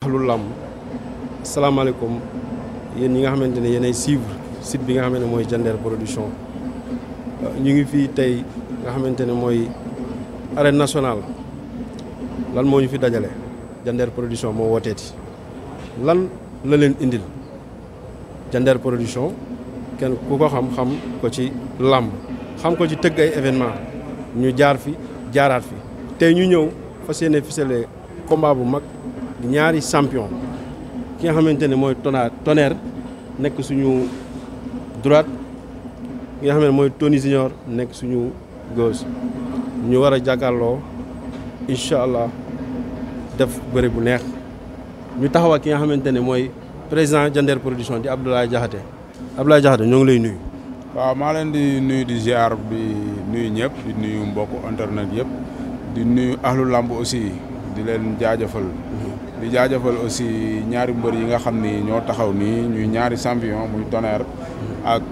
axlu làmb salaamaaleykum yéen ñi nga xamante ne yéenay suivre site bi nga xamante ne mooy Diender Production ñu ngi fii tey nga xamante ne mooy arène nationale lan moo ñu fi dajale Diender Production moo wooteeti lan la leen indil Diender Production kenn ku ko xam ko ci làmb xam ko ci tëgg ay événement ñu jaar fi jaaraat fi tey ñu ñëw fas yéene ficeler combat bu mag ñaari champion ki nga xamante ne mooy Tonnerre nekk suñu droite ki nga xam ne mooy Tony Junior nekk suñu gauche ñu war a jàkkaarloo incha allah def bëri bu neex ñu taxaw ak ki nga xamante ne mooy président Diender Production di Abdoulaye Diakhaté ñoo ngi lay nuyu. waaw maa leen di nuyu di ziar bi nuyu ñëpp di nuyu mbokku internet yëpp di nuyu ahlu lamb aussi di leen jaajëfal. di jaajëfal aussi ñaari mbër yi nga xam ni ñoo taxaw nii ñuy ñaari champion muy Tonnerre ak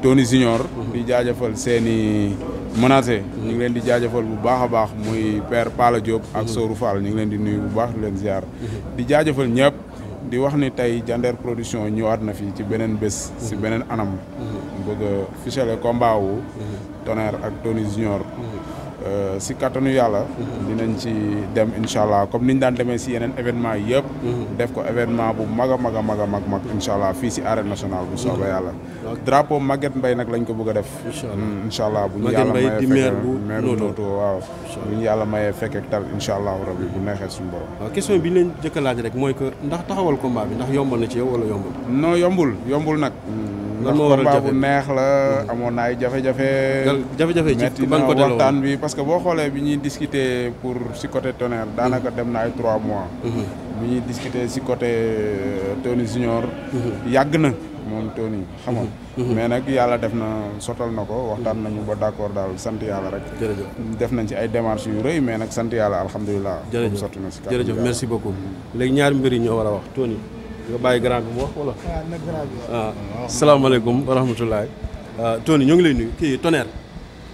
Tony Junior. di jaajëfal seeni menacé. ñu ngi leen di jaajëfal bu baax a baax muy père Pala Diop ak Sourou Fall ñu ngi leen di nuyu bu baax di leen ziar. di jaajëfal ñëpp. di wax ni tey Diender Production ñëwaat na fi ci beneen bés. si beneen anam. bëgg a ficeler combat wu Tonnerre ak Tony Junior. si kattanu yàlla. dinañ ci dem incha allah comme niñ daan demee si yeneen événement yëpp. def ko événement bu mag a mag incha allah fii si arène nationale bu soobee yàlla. drapeau Maguette Mbaye nag lañ ko bëgg a def. incha allah bu ñu yàlla mayee fekkee maire bu Noto waaw. bu ñu yàlla mayee fekkee tal incha allah rabbi bu neexee suñu borom. waaw question bi ñu leen jëkk a laaj rek mooy que ndax taxawal combat bi ndax yombal na ci yow wala yombul. non yombul nag. lan moo waral combat bu neex la amoon na ay jafe-jafe. jafe-jafe ci ban côté la waxtaan bi parce que boo xoolee bi ñuy discuter pour si côté Tonnerre daanaka dem na ay 3 mois. bi ñuy discuter si côté Tony Junior. yàgg na moom Tony xam nga. mais nag yàlla def na sottal na ko waxtaan nañu ba d'accord daal sant yàlla rek. jërëjëf def nañ ci ay démarches yu rëy mais nag sant yàlla alhamdulilah. jërëjëf sotti na si jërëjëf merci beaucoup. léegi ñaari mbir yi ñoo war a wax Tony nga bàyyi grand bi mu wax wala. waaw salaamaaleykum wa rahmatulah. Tony ñoo ngi lay nuyu kii Tonnerre.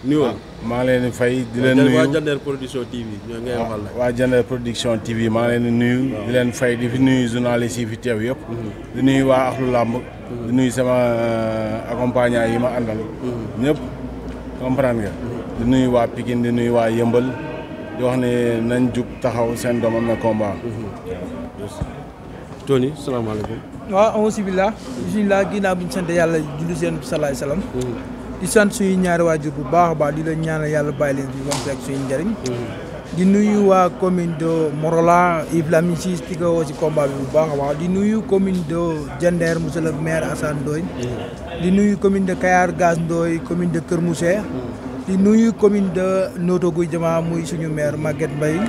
nuyuwoon maa ngi leen di fay di leen nuyu waa Diender Production TV ñoo ngay waxal la. waa Diender Production TV maa ngi leen di nuyu. di leen fay di fi nuyu journalistes yi fi teew yëpp. di nuyu waa axlu làmb. di nuyu sama accompagnant yi ma àndal. ñëpp comprendre nga. di nuyu waa Pikine di nuyu waa Yëmbal di wax ne nañ jug taxaw seen doom am na combat. Tony salaamaaleykum. waaw auzu billah bismillah ginnaaw bi ñu sant yàlla julli seen salaay salaam. di sant suñu ñaari waajur bu baax a baax di leen ñaanal yàlla bàyyi leen fi ba mu fekk suñu njëriñ. di nuyu waa commune de Morolan Yves Lamine Ciss di ko woo ci combat bi bu baax a baax di nuyu commune de Diender monsieur le maire Assane Ndoye. di nuyu commune de Kayar Gaz Ndoye commune de Kër Mousse. di nuyu commune de Notto Gouye Diama muy suñu maire Maguette Mbaye.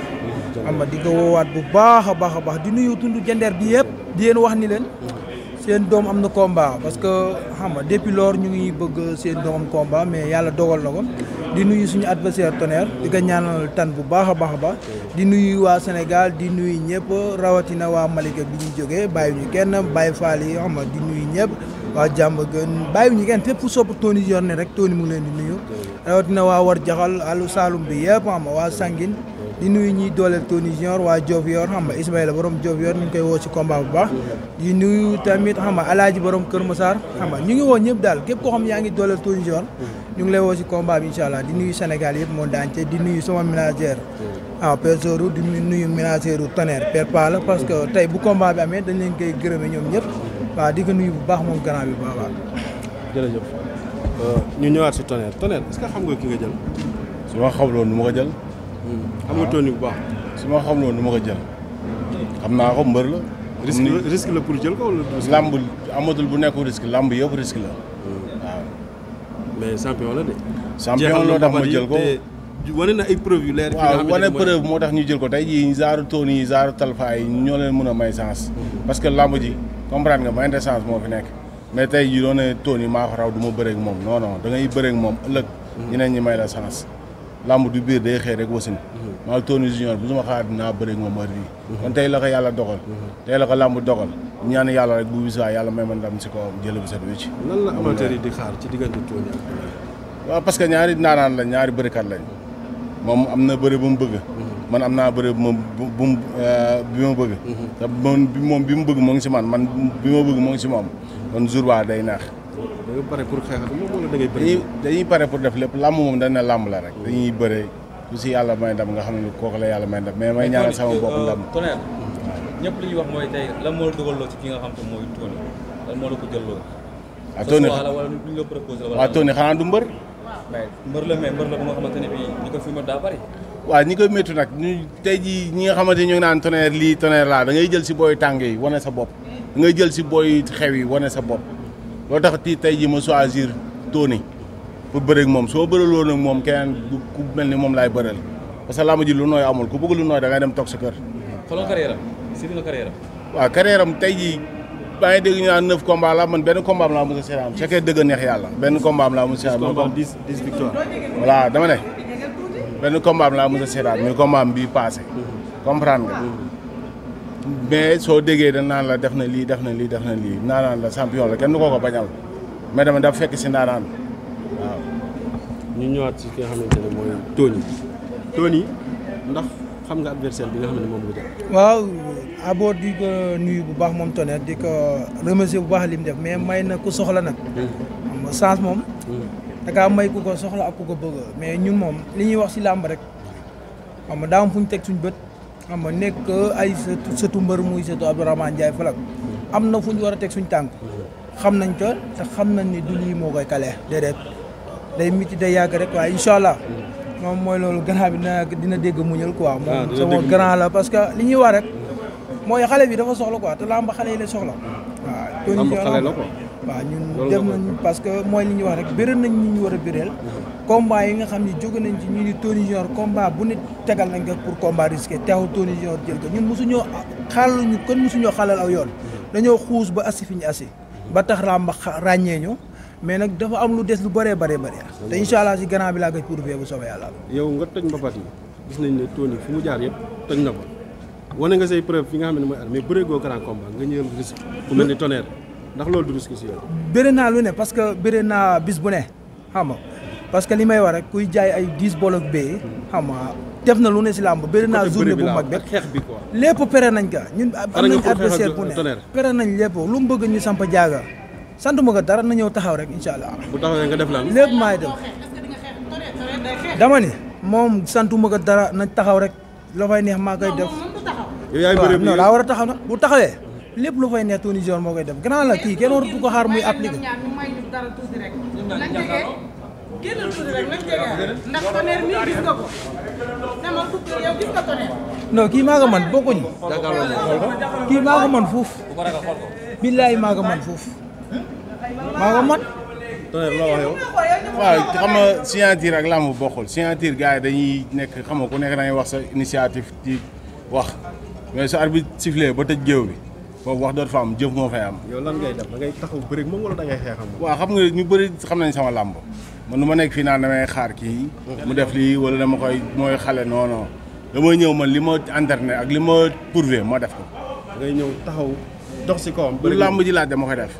xam nga di ko woowaat bu baax a baax di nuyu tund Diender bi yëpp di leen wax ni leen. seen doom am na combat parce que xam nga depuis lors ñu ngi bëgg seen doom am combat mais yàlla dogal na ko di nuyu suñu adversaire Tonnerre di ko ñaanal tan bu baax a baax di nuyu waa Sénégal di nuyu ñëpp rawatina waa Malika bi ñu jógee bàyyi ñu kenn bàyyi faal yi xam nga di nuyu ñëpp waa jàmb gën bàyyi ñu kenn fépp fu sopp Tony Junior ne rek Tony mu ngi leen di nuyu rawatina waa war jaxal alu Saloum bi yëpp xam nga waa Sangine di nuyu ñuy dooleel Tony Junior waa Diofior xam nga Ismaïla borom Diofior ñu ngi koy woo ci combat bu baax di nuyu tamit xam nga Alaaji borom Kër Massar xam nga ñu ngi woo ñëpp daal képp koo xam yaa ngi dooleel Tony Junior ñu ngi lay woo ci combat bi incha allah di nuyu Sénégal yëpp monde entier di nuyu sama ménagère Père Zorou di nuyu ménagère Tonnerre Père Pala parce que tey bu combat bi amee dañ leen koy gërëme ñoom ñëpp waaw di ko nuyu bu baax moom grand bi baax baax. jërëjëf ñu ñëwaat si Tonnerre est-ce que xam nga ki nga jël. su ma xamloon du ma ko jël. xam nga Tony bu baax. su ma xamloon du ma ko jël. xam naa ko mbër la. risque la pour jël ko wala. lamb amatul bu nekkul risque lamb yëpp risque la. waaw. mais champion la de. champion loo tax ma jël ko wane na ay preuve yu leer. waaw wane preuve moo tax ñu jël ko tey jii zaaru Tony yi zaaru Talfa yi ñoo leen mën a may chance. parce que lamb ji comprendre nga mayante chance moo fi nekk. mais tey jii doon ne Tony maa ko raw du ma bëreeg moom non da ngay bëreeg moom ëllëg. ñeneen ñi may la chance. lamb du biir day xëy rek wasin. maa Tony Junior bu suma xaar dinaa bëreeg moom heure bii. kon tey la ko yàlla dogal. tey la ko lamb dogal. ñaan yàlla rek bu bisaa yàlla may ma ndam si kaw jël bi set wécc. lan la amateur yi di xaar ci diggante Tony ak Tonnerre. waaw parce que ñaari naanaan lañ ñaari bërikat lañ. moom am na bëre bu mu bëgg. man am naa bëre bi ma bëgg. te moom bi mu bëgg moo ngi si man bi ma bëgg moo ngi si moom kon jour ba day neex. da nga pare pour xeex ak moom wala da ngay bëri. dañuy pare pour def lépp làmb moom dañ ne làmb la rek. dañuy bëre ku si yàlla may ndam nga xam ne kooku la yàlla may ndam mais may ñaanal sama bopp ndam. Tonnerre ñëpp li ñuy wax mooy tey lan moo la dugaloo ci ki nga xam te mooy Tony lan moo la ko jëlloo. waaw Tony wala duñ la proposé wala. waaw Tony xanaa du mbër. mais mbër la bu nga xamante ne bii ñi ko fi ma daa bari. waaw ñi koy méttu nag ñu tey jii ñi nga xamante ñu ngi naan Tonnerre lii Tonnerre laa da ngay jël si booy tàng yi wane sa bopp da ngay jël si booy xew yi wane sa bopp loo tax tey jii ma choisir Tony pour bëreeg moom soo bëraloon ak moom keneen ku mel ni moom laay bëreel parce que làmb ji lu nooy amul ku bëgg lu nooy da ngay dem toog sa kër. xoolal carrière am si nga carrière am. waaw carrière am tey jii maa ngi dégg ñu naan 9 combats la man benn combat am laa mos a seetaan su fekkee dëgg neex yàlla benn combat am laa mos a seetaan. 10 victoire. voilà dama ne benn combat am laa mos a seetaan muy combat am bii passé comprendre nga. mais soo déggee dañ naan la def na lii naanaan la champion la kenn du ko bañal mais dama daf fekk si naanaan waaw. ñu ñëwaat ci ki nga xamante ne mooy Tony ndax xam nga adversaire bi nga xam ne moom nga jël. waaw Abo di ko nuyu bu baax moom Tonnerre di ko remercier bu baax li mu def mais may na ku soxla nag. xam nga chance moom. da kaa may ku ko soxla ak ku ko bëgg mais ñun moom li ñuy wax si làmb rek xam nga daa am fu ñu teg suñu bët. xam nga nekk ay sëtu mbër muy sëtu Abdourahmane Ndiaye Falak am na fu ñu war a teg suñ tànk xam nañ ko te xam nañ ni du lii moo koy kale déedéet day miti day yàgg rek waaye incha allah moom mooy loolu grand bi dina dégg muñal quoi moom sama grand la parce que li ñuy wax rek mooy xale bi dafa soxla quoi te làmb xale yi la soxla waaw làmb xale la quoi waaw ñun dem nañ parce que mooy li ñuy wax rek bëri nañ ñu war a bëreel combat yi nga xam ni jóge nañ ci ñu ni Tony Junior combat bu nit tegal nañ ko pour combat risqué teewul Tony Junior jël ko ñun mosuñoo xaaluñu kon mosuñoo xalal aw yoon dañoo xuus ba assi fi ñu assi ba tax làmb ràññee ñu mais nag dafa am lu des lu bëree bëri te incha allah si gannaaw bi laa koy prouvé bu soobee yàlla. yow nga toj mbapat yi gis nañ ne Tony fu mu jaar yëpp toj na ko wane nga say preuve fi nga xam ne mooy ar mais bëree goo grand combat nga ñëw risque ku mel ni Tonnerre ndax loolu du risque si yow. bëri naa lu ne parce que bëri naa bis bu ne xam nga parce que li may wax rek kuy jaay ay 10 bolok bee xam nga def na lu ne si làmb bëri naa journée bu mag ak xeex bi quoi. lépp pere nañ ka ñun am nañ adversaire bu ne pere nañ lépp lu mu bëgg ñu samp jaaga sant ma ko dara na ñëw taxaw rek incha allah. bu taxawee nga def lan lépp maay def dama ni moom santuma ko dara nañ taxaw rek la fay neex maa koy def. yow yaay bëri non daa war a taxaw nag bu taxawee lépp lu fay neex Tony Junior moo koy def grand la kii kenn waratu ko xaar muy appliqué. génnal tuuti rek nañ jege ndax Tonnerre mii gis nga ko dama tukki yow gis nga Tonnerre. non kii maa ko man bokkuñu. kii maa ko man fuuf. billaay maa ko man fuuf. maa ko man. Tonnerre loo wax yow. waaw xam nga signature ak làmb bokkul signature gars yi dañuy nekk xam nga ku nekk da ngay wax sa initiative ci wax mais su arbitre sifflé ba tëj géew bi foofu wax dootu fa am jëf moo fay am. yow lan ngay def da ngay taxaw bëri moom wala da ngay xeexam moom. waaw xam nga ñu bëri xam nañ sama làmb man nu ma nekk fii naan damay xaar kii mu def lii wala dama koy mooy xale non non damay ñëw man li ma entraîné ak li ma prouvé ma def ko. da ngay ñëw taxaw dox si kawam. lu làmb ji laaj dama koy def.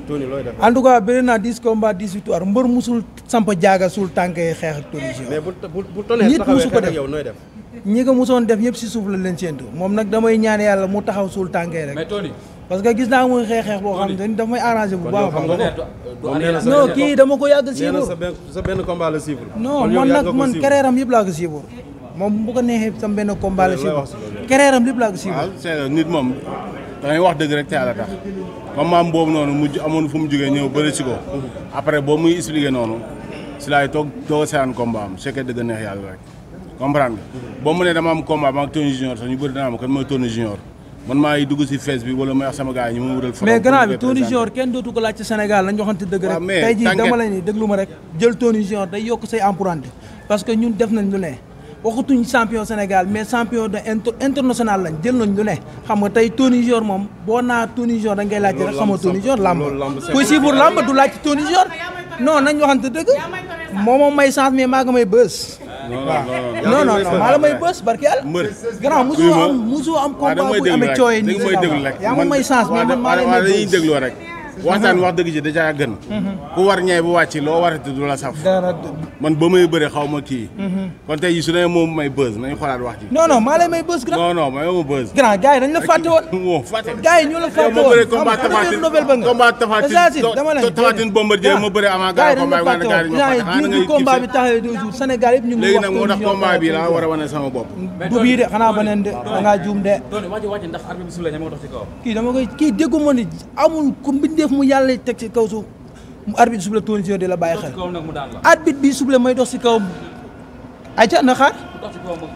Tony looy def. en tout cas bëri naa 10 combats 10 victoires mbër musul samp jaaga suul tànk yi xeex ak Tony Junior. mais bu Tonnerre nit taxawee musu ko xeex ak def yow nooy def. ñi ko musoon def ñëpp si suuf la leen séentu moom nag damay ñaan yàlla mu taxaw suul tànk yi rek. mais Tony. parce que gis naa muy xeex boo xam ne daf may arrangé bu baax. xam nga ko non kii dama ko yàgg nee na suivre. sa benn combat la suivre. non man nag man carrière am yëpp laa ko suivre moom bu ko neexee sama benn combat la suivre carrière am yëpp laa ko suivre. waaw c'est nit moom da ngay wax dëgg rek te yàlla tax comme maam boobu noonu mujj amoon fu mu jógee ñëw bëri si ko après boo muy expliqué noonu si laay toog a seetaan combat am su fekkee dëgg neex yàlla rek comprendre nga boo mu ne dama am combat ma ak Tony Junior sax ñu bëri dana am kan mooy Tony Junior man maa ngi dugg si fees bi wala may wax sama gars yi ñu ma wutal mais grand bi Tony Junior kenn dootu ko laaj ci Sénégal lañ waxante dëgg rek tey jii dama la ni déglu ma rek jël Tony Junior day yokk say emprunté parce que ñun def nañ lu ne waxatuñ champion Sénégal mais champion de international lañ jël nañ lu ne xam nga tey Tony Junior moom boo naa Tony Junior da ngay laaj rek xam nga Tony Junior lamb kuy siibur lamb du laaj ci Tony Junior non nañ waxante dëgg moom may chance mais maa nga may bës waaw non maa la may bës barki yàlla grand musu am combat bu amee cooyee nii yaa ma may chance mais man maa lay may bës dégloo rek waxtaan wax dëgg ji dèjà gën ku war ñay bu wàcc loo warati du la saf man ba may bëre xaw ma kii kon tey su ne moom may buzz nañu xoolaat wax ji non maa lay may buzz grand non may ma buzz grand gars yi dañ la fàtte woon moo fàtte gars yi ñoo la fàtte woon combat Tafatine Bombardier ma bëre avant gars yi combat bi taxawee 2 jours Sénégal yëpp ñu ngi léegi nag moo tax combat bi la war a wane sama bopp du bii de xanaa beneen de da ngaa juum de ndax arbitre bi suuf la ñama dox ci kaw kii dama koy kii déggu ma ni amul ku mbindeef mu yàlla teg ci kaw suuf mu arbitre suble Tony Junior di la bàyyi xel arbitre bi suble may dox ci kaw ay ca na xaar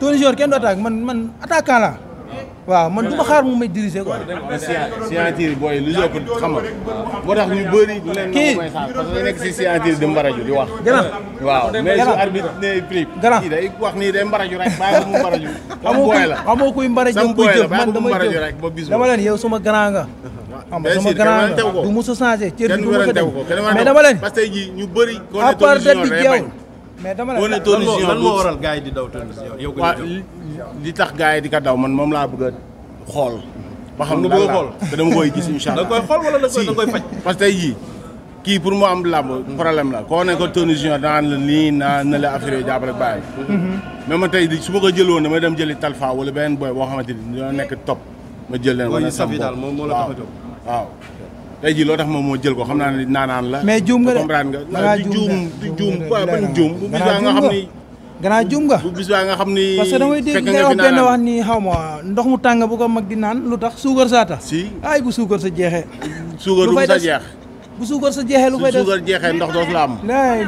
Tony Junior kenn du attaque man attaquant la waaw man du ma xaar mu may diriger quoi. signature booy lu jëpp xam nga moo tax ñu bëri du leen nangu may sax parce que day nekk si signature di mbaraju di wax. waaw mais su arbitre ne prix kii day wax nii day mbaraju rek bàyyi mu mbaraju. xamoo kuy mbaraju kuy jëf man damay jëf dama leen yow sama grand nga. xam nga sama grand nga du musa changé cër bi du ma ko def mais dama leen parce que ji ñu bëri à part de di jeew mais dama leen lan moo waral gars yi di daw Tony Junior yow li tax gars yi di ko daw man moom laa bëgg a xool ba xam nga bëgg a xool te dama koy gis incha allah da koy xool wala da koy faj parce que tey jii kii pour mu am làmb problème la koo ne ko Tony Junior daan la nii na la affaire yi jàppale bàyyi mais man tey su ma ko jëloon damay dem jëli Talfa wala beneen boy boo xamante ni ñoo nekk top ma jël leen wala safi daal moom moo la tax a jóg waaw tey jii loo tax moom moo jël ko xam naa ne naanaan la mais juum nga de comprendre nga du juum ban juum bu bis baa nga xam ni gannaaw juum nga bu bis baa nga xam ni parce que damay dégg nga wax benn wax ni xaw ma ndox mu tàng bu ko mag di naan lu tax suukar saa tax si ay bu suukar sa jeexee suukar du sa jeex bu suukar sa jeexee lu fay des su suukar jeexee ndox dootu la am lay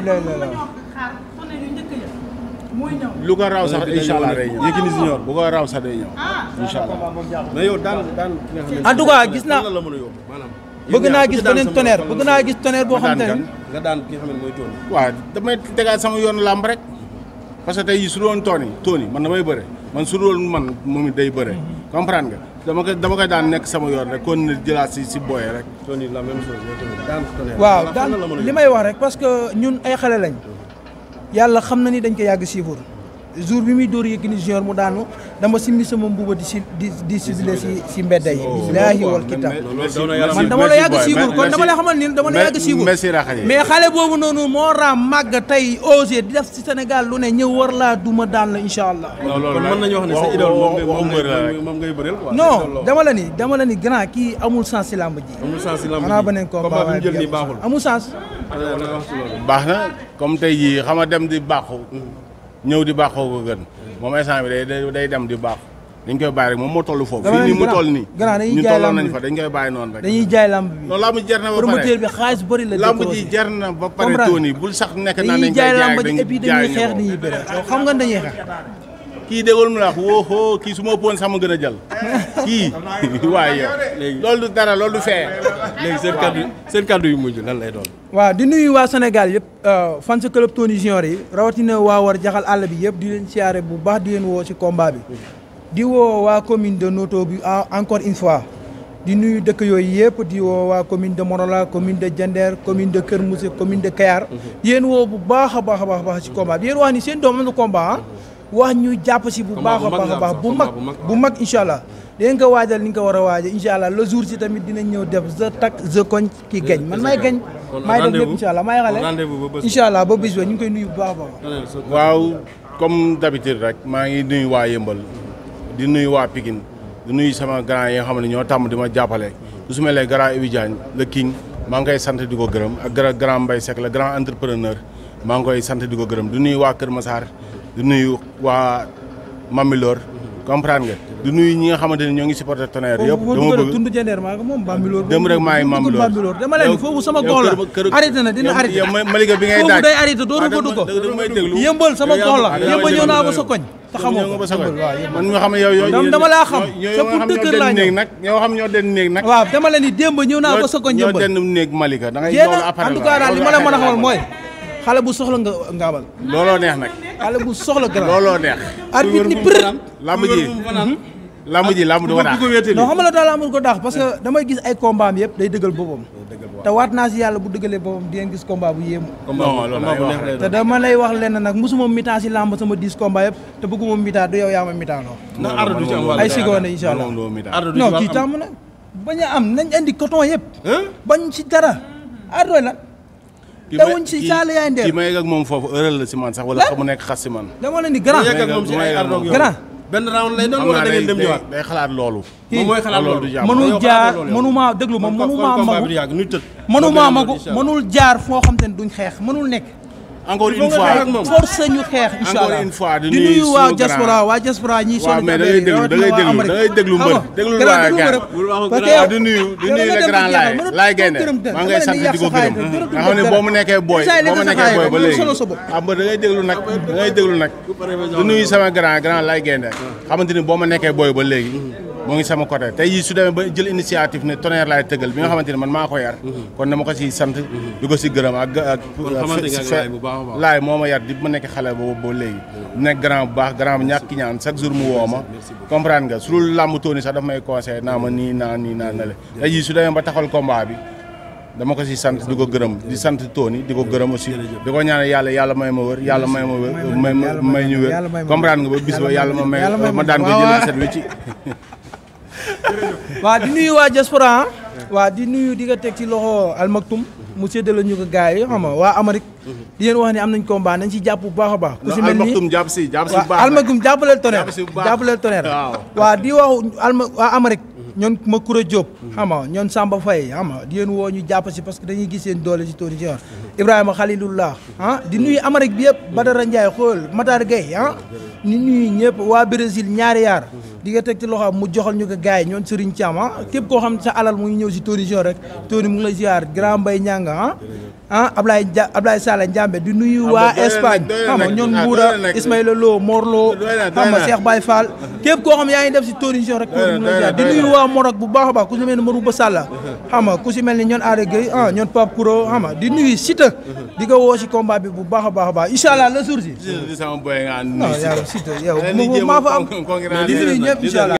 lu ko raw sax incha allah day ñëw Yékini Junior bu ko raw sax day ñëw incha allah mais yow daan ki nga xam ne en tout cas gis naa la mën a yóbbu maanaam bëgg naa gis beneen tonnerre bëgg naa gis tonnerre boo xam te ne nga daan ki nga xam ne mooy Tony waaw damay tegaat sama yoonu làmb rek parce que tey jii su doon Tony man damay bëre man su doon man moom it day bëre comprendre nga dama koy daan nekk sama yoon rek kon ne jëlaat si booyee rek Tony la même chose yow tamit daan tonnerre waaw daan li may wax rek parce que ñun ay xale lañ yàlla xam na ni dañ ko yàgg siifur jour bi muy dóor Yékini Junior mu daanu dama simmi sama mbuba di sibile si mbedda yi billaahi wal kitaab man dama la yàgg siifur kon dama la xamal ni dama la yàgg siifur mais xale boobu noonu moo raam màgg tey osé di def si Sénégal lu ne ñëw war laa duma daan la incha allah kon mën nañu wax ne sa idole moom ngay bëreel quoi non dama la ni grand kii amul sens si làmb ji amul sens si làmb ji xanaa beneen combat bi mu jël nii baaxul amul sens baax na comme tey jii xam nga dem di baaxu ñëw di baaxoo ko gën moom instant bi day dem di baax dañ koy bàyyi rek moom moo toll foofu fii nii mu toll nii ñu tolloon nañ fa dañ koy bàyyi noonu rek dañuy jaay lamb bi loolu lamb ji jar na ba pare promoteur bi xaalis bëri la lamb ji jar na ba pare Tony bul sax nekk naan dañ koy jaay lamb ji et puis dañuy xeex dañuy bëri xam nga dañuy xeex kii déggul mu la wax woo kii su ma ëppoon sax ma gën a jël kii waaye yow loolu du dara loolu du fee léegi seen kaddu yu mujj lan lay doon waaw di nuyu waa Sénégal yëpp fan sa club Tony Junior yi rawatina waa war jaxal àll bi yëpp di leen siyaare bu baax di leen woo ci combat bi di woo waa commune de Noto bi encore une fois di nuyu dëkk yooyu yëpp di woo waa commune de Morola commune de Diender commune de Kër Mousse commune de Kayar di leen woo bu baax a baax ci combat bi yéen wax ni seen doom am na combat wax ñu jàpp si bu baax a baax bu mag incha allah dinañ ko waajal ni nga ko war a waajal incha allah le jour si tamit dinañ ñëw def the tak the koñ kii gañ man maay gañ maay def lépp incha allah maay xale incha allah ba bis ba ñu ngi koy nuyu bu baax a baax waaw comme d'habitude rek maa ngi nuyu waa Yëmbal di nuyu waa Pikine di nuyu sama grand yi nga xam ne ñoo tàmm di ma jàppale su mel ne grand Ibi Diagne le king maa ngi koy sant di ko gërëm ak grand Mbaye Seck le grand entrepreneur maa ngi koy sant di ko gërëm di nuyu waa Kër Massar di nuyu waa Mamilor comprendre nga di nuyu ñi nga xamante ne ñoo ngi supporter Tonnerre yëpp dama bëgg tund Diender maa ko moom Bambilor dem rek maa ngi Mamilor dama leen foofu sama gox la arrêté na dina arrêté yow Malika bi ngay daaj foofu day arrêté dooru ko du ko yëmbal sama gox la yëmbal ñëw naa ba sa koñ te xamoo ko man nga xam ne yow dama laa xam sa pour dëkkër laa ñëw nag ñoo xam ñoo den néeg nag waaw dama leen ni démb ñëw naa ba sa koñ ñoo yëmbal den néeg Malika da ngay en tout cas daal li ma la mën a xamal mooy xale bu soxla nga abal looloo neex nag xale bu soxla grand looloo neex arbitre ni për lamb ji du ko daax non xam nga la daal amul ko daax parce que damay gis ay combat am yëpp day dëggal boppam te waat naa si yàlla bu dëggalee boppam di ngeen gis combat bu yéemu te dama lay wax lenn nag mosuma mitaan si lamb sama 10 combat yëpp te bëgguma mitaan du yow yaa ma mitaan loo ay sigoone incha allah non kii tàmm na bañ a am nañ indi coton yëpp. bañ ci dara. Ardo la. dawuñ ci saale yaay ndeer kii ma yegg ak moom foofu heure la si man sax wala mu nekk xas si man. dama leen di grand yegg ak moom si ay Ardo grand. benn round lay doon wala da ngeen dem ñëwaat. day xalaat loolu. moom mooy xalaat loolu mënul jaar mënuma déglu ma mënuma magu mënul jaar foo xam te ne duñ xeex mënul nekk. encore une fois force ñu xeex incha allah encore une fois di nuyu waa diaspora ñi sonn mais da ngay déglu mbër déglu waa gars parce que di nuyu le grand laay gaynde maa ngay sant di ko gërëm nga xam ne boo mu nekkee booy ba léegi xam nga da ngay déglu nag di nuyu sama grand laay gaynde xamante ni boo ma nekkee booy ba léegi moo ngi sama côté tey jii su demee ba jël initiative ne Tonnerre laay tëggal bi nga xamante ni man maa ko yar kon dama ko si sant di ko si gërëm ak laay moo ma yar di ma nekk xale ba léegi nekk grand bu baax grand bu ñàkk ki ñaan chaque jour mu woo ma comprendre nga su dul làmb Tony sax daf may conseillé naa ma nii naa na le tey jii su demee ba taxal combat bi dama ko si sant di ko gërëm di sant Tony di ko gërëm aussi di ko ñaanal yàlla may ma wër yàlla may ma wër may ñu wër comprendre nga ba bis ba yàlla ma may ma daan ko jëlee set wi ci waaw di nuyu waa diaspora waaw di nuyu di nga teg ci loxo Almaktoum mu séddale ñu ko gars yi xam nga waa Amérique di leen wax ne am nañ combat nañ ci jàpp bu baax a baax ku si mel ni Almaktoum jàpp si baax Almaktoum jàppaleel Tonnerre waaw di wax waa Amérique ñoon ma Koura Diop xam nga ñoon Samba Faye xam nga di leen woo ñu jàpp si parce que dañuy gis seen doole si Tony Junior Ibrahima Khalilullah di nuyu Amérique bi yëpp Badara Ndiaye xool Matar Gueye ni nuyu ñëpp waa Brésil ñaari yaar di nga teg ci loxo mu joxal ñu ko gars yi ñoon Serigne Thiam képp koo xam sa alal mu ngi ñëw si Tony Junior rek Tony mu ngi lay ziar Grand Mbaye Nianga Ablaye Sall Ndiambe di nuyu waa Espagne xam nga ñoon Mboura Ismaïla Lo Mor Lo xam nga Cheikh Baye Fall képp koo xam yaa ngi def si Tony Junior rek Tony mu ngi lay ziar di nuyu waa Morok bu baax a baax ku si mel ni Marouba Sall xam nga ku si mel ni ñoon Aare Gueye ñoon Pape Kouro xam nga di nuyu Siteu di ko woo si combat bi bu baax a baax a baax incha allah le jour si sama boy nga non yow Siteu yow maa fa am di nuyu ñëpp incha allah